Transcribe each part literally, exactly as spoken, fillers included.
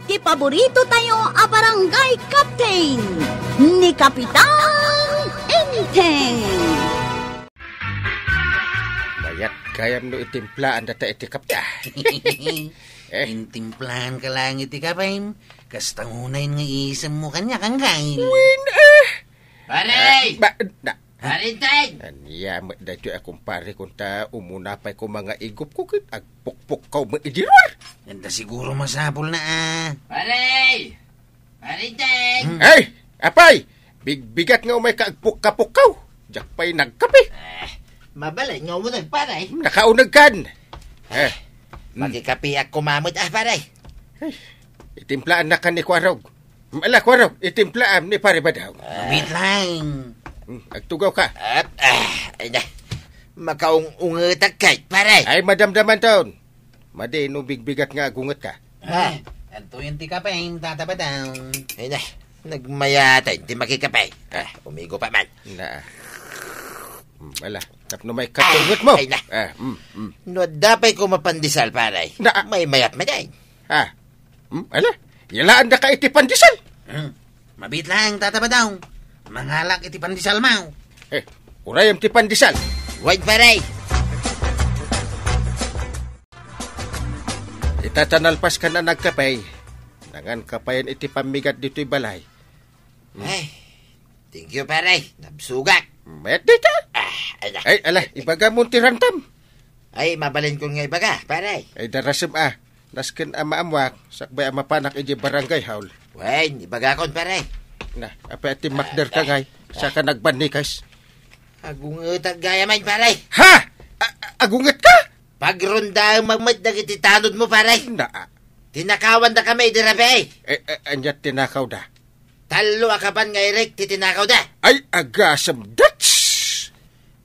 Ti paborito tayo a barangay captain, ni Kapitan Enteng. Mayat gayam no itimplaanda ta iti kape. Eh? Intimplaanka lang iti kapem, kasta unay nga isemmo kaniak, Angkal. Wen, eh. Pare! Ah, ba, na, Pare Enteng! Ania met daytoy a kumpare kunta umuna pay ko mga igupko ket agpukpukkaw met idi ruar. Anda siguro masapulna a. Pare! Pare Enteng! Hmm. Ay! Apay! Bigbigat nga umayka agpukkapukkaw. Diak pay nagkape. Ah, mabalin nga umuneg, pare. Nakaunegkan. Eh. Hmm. Makikapeak koma met, ah, pare. Ay, itimplaannakan ni Kuarog. Ala, Kuarog, itimplaam ni Pare Badaw. Ah. Wait lang. Hmm, agtugawka. Ap-, ah, ay na. Makaung-ungetak kay, pare. Ay, madamdamanton. Madi no bigbigat nga agungetka. Ah, adtoyen ti kapem, Tata Badaw. Ay na, nagmayat ti makikape. Ah, umigo pa man. Na. Mm, ala, tapno may katungot mo. Ay na. Ah, mm, mm. No adda pay ko mapandesal, pare. Na. Maymayat man ay. Ah, mm, ala, yalaandaka iti pandesal. Hmm. Mabit lang, Tata Badaw. Mangalak iti pandesal mo. Eh, urayem ti pandesal. Wait, pare. Ita ta nalpaskan a nagkape, nangan kapayan iti pammigat ditoy balay. Hmm. Ay, thank you, pare. Nabsugak. Met dita? Ah, ala. Ay, ala, ibagam ti rantam. Ay, mabalin ko nga ibaga, pare. Ay, darasem a. Nasken a maammoak, sakbay a mapanak iti barangay hall. Wen, ibagakon, pare. Na, apay a timmakder ka, ah, ngay? Saka nagbannikas. Agungetak gayam, pare. Ha? A-, a-, agunget ka? Pagrondaem met dagiti tanod mo, pare. Na. Tinakawan da kami idi rabii. Eh, eh, ania tinakaw da? Tallo a kaban nga irik ti tinakaw da. Ay, agasem dats!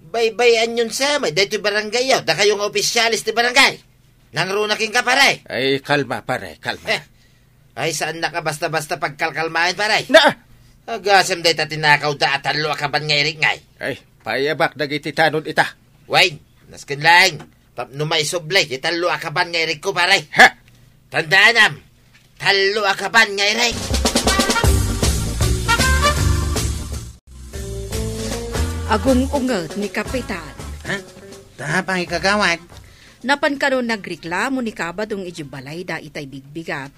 Baybay-anyon sa met daytoy barangay yo, dakayo nga opisyales ti barangay. Nangruna kenka, pare. Ay, kalma, pare, kalma. Eh. Ay, saannak a basta-basta pagkalkalmaen, pare. Na! Agasem dayta tinakaw da a tallo a kaban nga irik ngay. Ay, paayabak dagiti tanod ita. Wen, nasken laeng. Tapno maisubli ti tallo a kaban nga irikko, pare. Ha? Tandaanam, tallo a kaban nga irik. Agung-unget ni Kapitan. Ha? Ta, apay, kagawad? Napan kano nagreklamo ni Kabadong iti balayda itay bigbigat.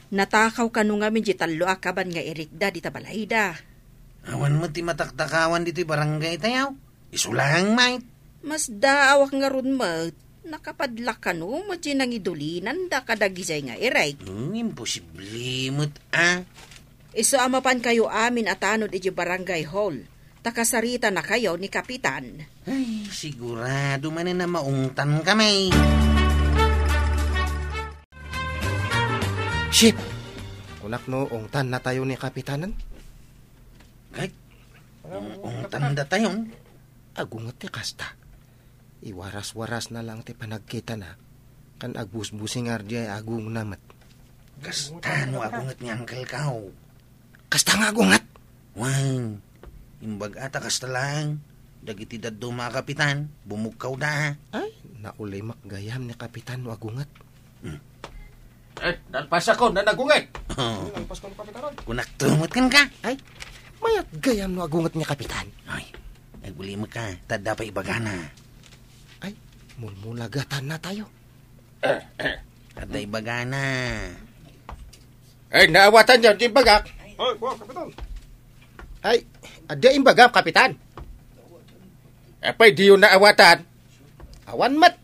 Natakaw kano ngamin ti tallo a kaban nga irikda dita balayda. Awan met ti mataktakawan ditoy barangay tayo. Isu laeng met. Masdaawak ngarud met, nakapadlak kano met ti nangidulinanda kadagijay nga irek. Hmm, imposible met, ah. Isu a mapankayo amin a tanod iti barangay hall, ta kasaritanakayo ni Kapitan. Ay, sigurado manen a maungtan kami. Shit! Kunak no ungtannatayo ni Kapitanen? Kay, ung-, ungtandatayon. Agunget ti kasta. Iwaras-warasna lang ti panagkitana. Kan agbusbusingar diay agungna met. Kasta no agunget ni Uncle Kao. Kasta nga agunget? Wen, imbag-a ta kasta laeng. Dagiti dadduma a kapitan, bumugkawda. Ay, naulimek gayam ni Kapitan no agunget. Hmm. Eh, nalpasakon a nagunget. Oh. Nalpaskon, Kapitan. Kunak tumot kenka. Ay, mayat gayam no agunget ni Kapitan. Ay, agulimekka, ta adda pay ibagana. Ay, mulmulagatannatayo. Eh, eh. Adda ibagana. Ay, naawatanyo ti imbagak? Ay, kuwan, Kapitan. Ay, adda imbagam, Kapitan. Apay, diyo naawatan? Awan met.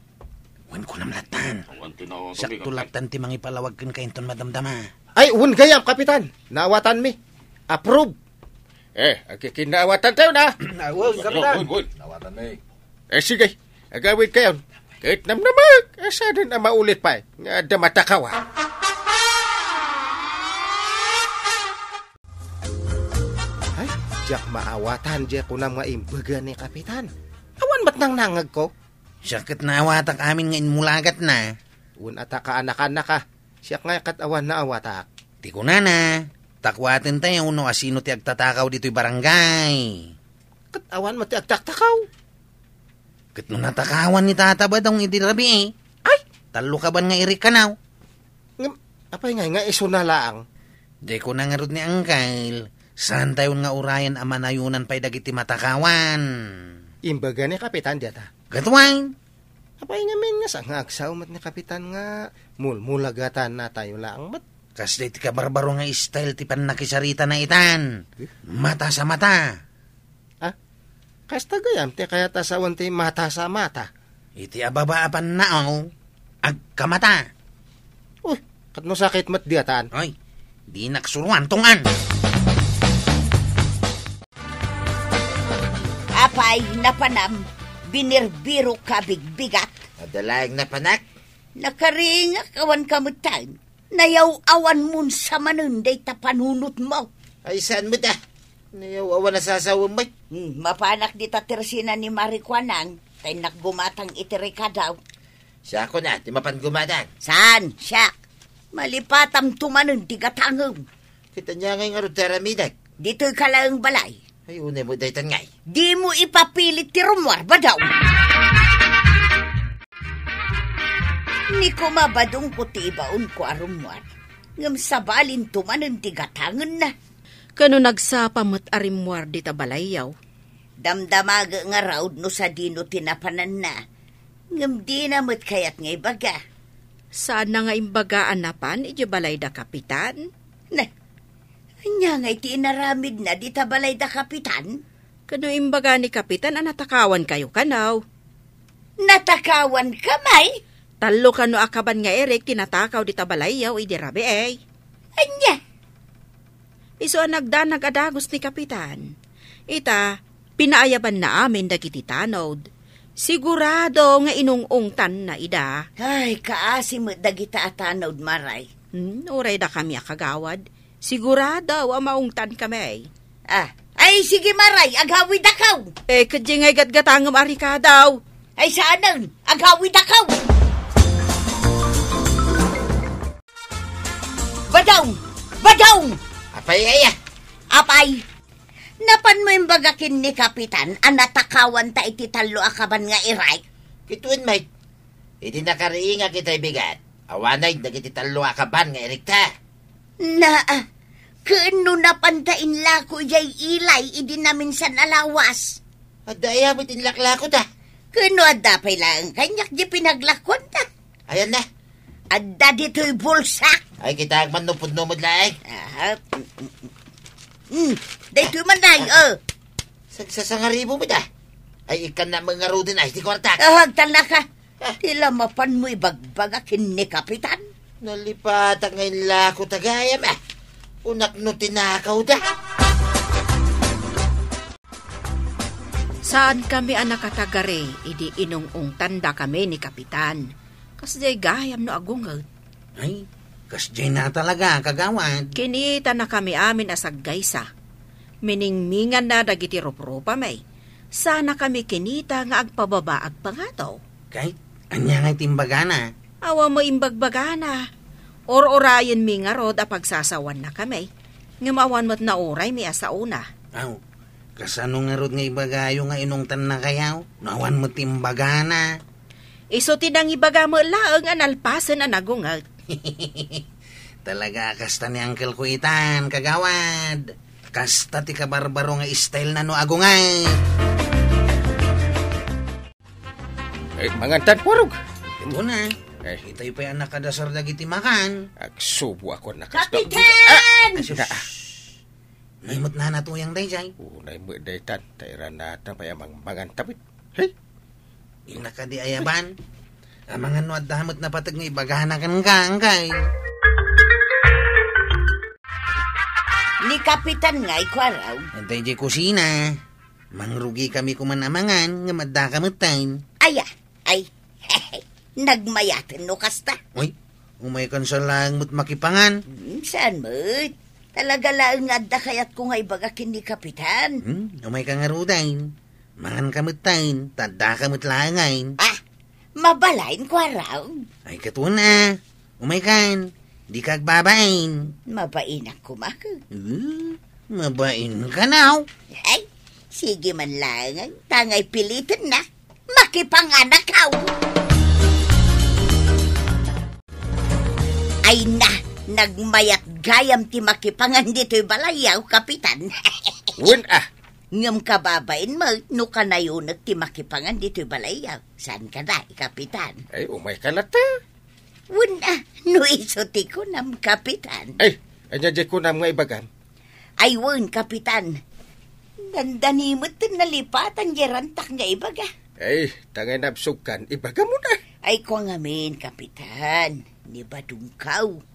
Wen, kunam lattan. Awan ti naawatan. Sakto lattan ti mangipalawag kenka inton madamdama. Ay, wen gayam, Kapitan. Naawatanmi. Approve. Eh, agkikinnaawatan tayo na. Ah, wen, Kapitan. Wen, wen. Naawatanmi. Eh, sige. Agawid kayon. Ket namnamek, eh, saan a maulit pay nga adda matakawa. Ay, diak maawatan diay kunam nga imbaga ni Kapitan. Awan met nangnangegko. Siak ket naawatak amin nga immulagatna. Wen, ata kaanakannak a. Siak ngay ket awan naawatak. Ti kunana, takuaten tayo no asino ti agtatakaw ditoy barangay. Ket awan met ti agtaktakaw. Ket no natakawan ni Tata Badong idi rabii, ay, tallo kaban nga irik kanaw. Ngem, Apay ngay nga isuna laeng? Di kuna ngarud ni Angkel, saantayon nga urayen a manayonan pay dagiti matakawan. Imbaga ni Kapitan dayta. Gaduain. Apay ngamin nga sa nga agsaw met ni Kapitan nga mulmulagatannatayo laeng met? Kasdi ti kabarbaro nga style ti pannakisaritana itan. Eh? Mata sa mata. Ah, kasta gayam ti kayat a sawen ti mata sa mata. Iti ababa a pannaaw, agkamata. Uy, ket no sakit met daytan. Oy, dinak suruan, tungan. Apay, napanam, binirbiro ka bigbigat? Adda laeng napanak. Nakaringak awan ka metten. Nayaw-awan mon sa manen dayta panunotmo. Ay, saan met, ah? Nayaw-awan a sasawem met. Hmm, mapanak dita tersina ni Mari Kuanang, ta innak gumatang iti rekado. Siakon a, ti mapan gumatang. Saan? Siak. Malipatam to manen ti gatangem. Ket ania ngay ngarud ti aramidek? Ditoy ka laeng balay. Ay, unay met daytan ngay. Dimo ipapilit ti rummuar, Badaw. Ni koma badongko ti ibaonko a rummuar, ngem sabalin to manen ti gatangenna. Kano nagsapa met a rimmuar dita balayyo? Damdamagek ngarud no sadino ti napananna, ngem dina met kayat nga ibaga. Saanna nga imbaga a napan idiay balay da Kapitan? Ne, ania ngay ti inaramidna dita balay da Kapitan? Kano imbaga ni Kapitan a natakawankayo kano? Natakawanka, may? Tallo kano a kaban nga irik ti natakaw dita balayyo idi rabii. Ania? Isu a nagdanag a dagus ni Kapitan. Ita, pinaayabanna amin dagiti tanod. Sigurado nga inung-ungtanna ida. Ay, kaasi met dagita a tanod, Maray. Hmm, uray dakami a kagawad. Sigurado a maungtankami. Ah, ay, sige, Maray, agawidakaw. Eh, ket diay ngay gatgatangem a rekado. Ay, saanen, agawidakaw. Badaw! Badaw! Apay, aya? Apay, napanmo imbaga ken ni Kapitan a natakawanta iti tallo a kaban nga irik? Ket wen met, idi nakariingak itay bigat, awanay dagiti tallo a kaban nga irikta. Naa, ken no napanta inlako idiay ilay idi naminsan a lawas? Adda aya met inlaklako da? Ken no adda pay laeng kaniak di pinaglakuanta? Ayan na. Adda ditoy bulsa. Ay, kita agman no pudno met laeng. Aha. Mm, mm, mm. Mm, daytoy man, ay, oh. Sagsasangaribo met, ah. Ay, ikkan na mangaruden, ay, ti kuartak. Ah, agtalna ka. Ah. Ti la mapanmo ibagbaga ken ni Kapitan. Nalipatak nga inlako tagayam, ah. Unak no tinakaw da. Saankami a nakatagari idi inung-ungtandakami ni Kapitan. Kasdiay gayam no agunget. Ay, kasdiay na talaga, kagawad. Kinitanakami amin a saggaysa. Miningminganna dagiti ruprupami. Saanakami kinita nga agpababa agpangato. Kay, ania nga iti imbagana? Awan mo imbagbagana. Or-orayenmi ngarud a pagsasawannakami. Ngem awan met nauraymi a saona. Aw, kasano ngarud nga ibagayo nga inungtannakayo? No awan met ti imbagana. Isu ti nangibaga met laeng a nalpasen a nagunget. Talaga, kasta ni Uncle ko itan, kagawad. Kasta ti kabarbaro nga style na no agunget. Eh, mangantan, Warog. Ito na. Eh. Itay pay a nakadasar dagiti makan. Agsubo ako nakasdam. Kapitan! Ah! Ay, sus. Ah. Naimut na natuyang dayjay. Oh, naimut daytan. Tairan nata pay amang mangan tapit. Hey? Inaka di ayaban. Amangan no adda met napateg nga ibagana ken ka, angkay. Ni Kapitan nga ikuaraw. Dayjay kusina. Mangrugikami koman a mangan, ngem addaka metten. Aya, ay, nagmayaten no kasta. Uy, umaykan sa laeng met makipangan. Hmm, saan met? Talaga laeng nga adda kayatko nga ibaga ken ni Kapitan. Hmm, umayka ngaruden. Manganka metten, ta addaka met laengen. Ah, mabain, kuaraw. Ay, ket wen a. Umaykan, dika agbabain. Mabainak koma. Uh, mabain ka now. Ay, sige man laeng, tangay piliten na. Makipanganak aw. Ay na, Nagmayat gayam ti makipangan ditoy balayyaw, Kapitan. Wen, ah. Ngem kababain met no kanayonek ti makipangan ditoy balayyaw. Saan kada, Kapitan? Ay, umay ka latta. Wen, ah, no isu ti kunam, Kapitan. Ay, ania diay kunam nga ibagam? Ay, wen, Kapitan. Dandani met ti nalipatan diay rantak nga ibaga. Ay, tangay nabsogkan, ibagam na. Ay, kua ngamin, Kapitan. Ni Badongkaw.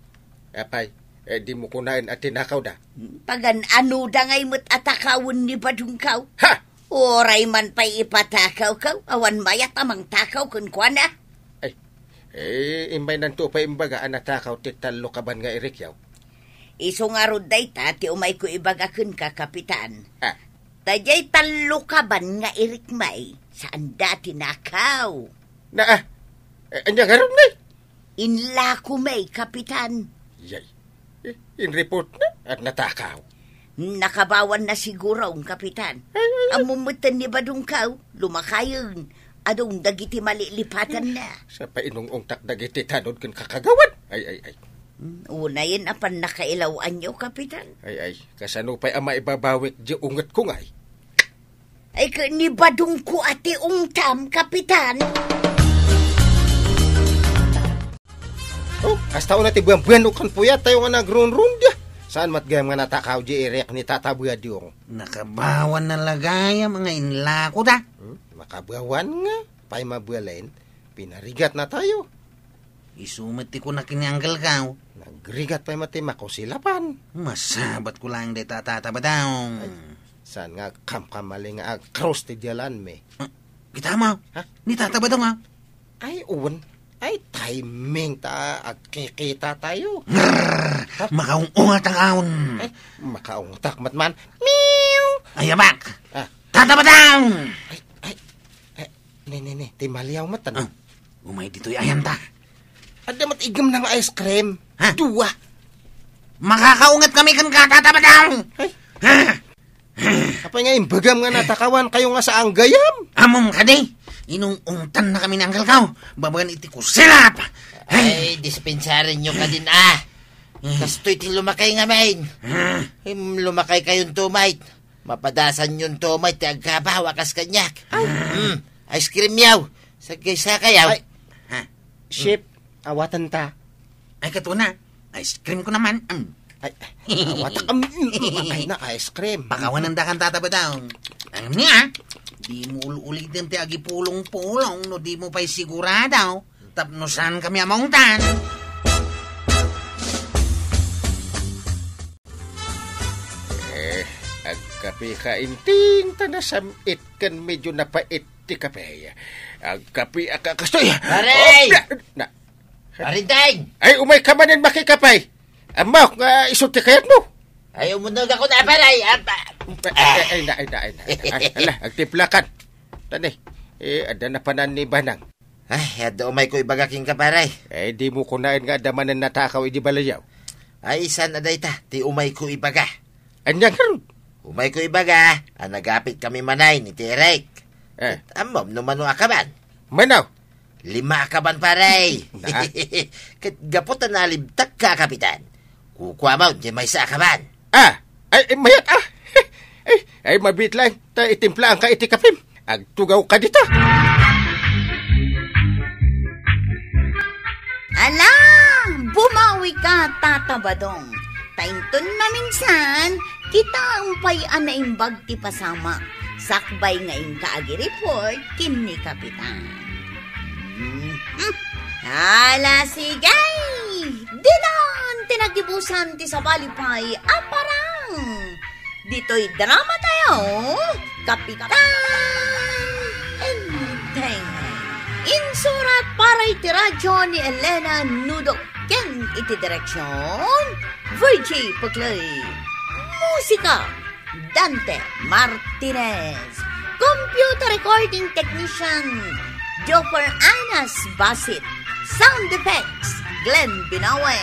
Apay, eh, dimo kunaen a tinakawda? Pagan-anoda ngay met a takawen ni Badongkaw? Ha! Uray man pay ipatakawkaw, awan mayat a mangtakaw kenkuana. Ay, eh, immaynanto pay imbaga a natakaw ti tallo kaban nga irikyaw. Isu ngarud dayta ti umayko ibaga kenka, Kapitan. Ah. Ta diay tallo kaban nga irikmay, saanda a tinakaw. Na, ah, eh, ania ngarud ngay? Inlako may, Kapitan. Yay. Eh, in-report na at natakaw. Nakabawan na siguro, Kapitan. Ay, ay, ay. Ammom metten ni Badongkaw, lumakayen. Adun dagiti malilipatanna. Sa painungongtak dagiti tanod ken kakagawan. Ay, ay, ay. Hmm, unayen a pannakailaw-anyo, Kapitan. Ay, ay. Kasano pay a maibabawik di ungetko ngay? Ay, ket ni Badongko a ti ungtam, Kapitan. Oh, kasta una ti buan-buanok ken puyat tayo nga nagrunrun dia. Saan met gayam nga natakaw di iriak ni Tata Badong? Nakabawan na la gayam nga inlakoda. Hmm? Makabawan nga. Pay mabalin, pinarigat na tayo. Isu met ti kunak ni Uncle Kao. Nagrigat pay met ti makusilapan. Masabatko laeng dayta a Tata Badong. Ay, saan nga kamkamali nga agkrus ti dialanmi? Ah, kita mo? Ha? Ni Tata Badong, ah. Ay, wen. Ay, timing ta agkikita tayo. Ngrrr! Ha? Makaung-ungat ang aon. Ay, makaungtak met man. Meow! Ay, abak! Ah. Tata Badong! Ay, ay, ay, Ne, ne, ne, ti maliaw met, ano? Ah, umay ditoy ayanta. Adda met igem nga ice cream. Ha? Dua. Makakaunget kami ken ka, Tata Badong! Ay. Ha? Apay nga imbagam nga natakawan kayo nga saan gayam? Ammom kadi, inung-ungtan na kami ni Uncle Kao, babaen iti kusilap! Ay, dispensarenyo kadin, ah. Hmm. Kastoy ti lumakay ngamin. Hmm. Im, lumakay kayon tumay. Mapadasanyon to met ti agkabaw a kas kaniak. Ay. Hmm, ice cream yaw. Sagkaysa kayaw. Ay. Ha? Chef, awaten ta. Ay, katuna. Ice cream ko naman. Mm. Ay, awat, um, ay na, ice cream. Pakawanen da kan Tata Badong. Ang niya, di mo ul-ulitin ti agipulong-pulong no di mo pa'y sigurado. Tapno saan kami a maungtan. Eh, agkape ka, Inting, ta nasam-it ken medyo napait ti kape. Agkape ka kastoy. Pare! Oh, na, na. Pare Deng! Ay, umay ka manen makikape. Ammok nga isu ti kayatmo. Ay, umuneg ako na, pare. Ay, ab-, Ay, ay, ay, na, ay, na, ay, na, ay, ala, agtiplakan. Tani, eh, adda na panan ni Banang. Ay, adda umayko ibaga kenka, pare. Eh, di mo kunaen nga adda manen natakaw idi balayyaw? Ay, saan a dayta ti umayko ibaga? Ania ngarud? Umayko ibaga a nagapit kami manay ni Tirek. Eh. Ket ammom no mano a kaban? Mano? Lima a kaban, pare. Na? Ket gapu ta nalibtakka a kapitan, kukuamon ti maysa a kaban. Ah! Ay, ay, mayat, ah! Ay, ay, mabiit laeng ta itimplaanka iti kapem. Agtugawka dita. Ala, bumawi ka, Tata Badong. Ta inton maminsan, kitaem pay a naimbag ti pasamak. Sakbay nga inka agi-report ken ni Kapitan. Mhm. Ala, sige! Dinan ti nagibusan ti sabali pay a parang. Ditoy drama tayo, Kapitan Enteng. Insurat para iti radyo ni Elena Nudo ken iti direksyon, Virgie Puclay. Musika, Dante Martinez. Computer recording technician, Joffer Anas Basit. Sound effects, Glenn Binawe.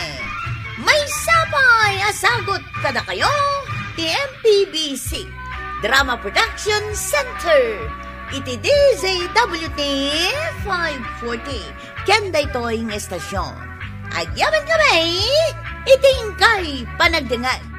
Maysa pay a sagut kadakayo ti M P B C Drama Production Center iti D Z W T five forty. Ken daytoy nga estasyon, agyamankami, iti inkay panagdengngeg.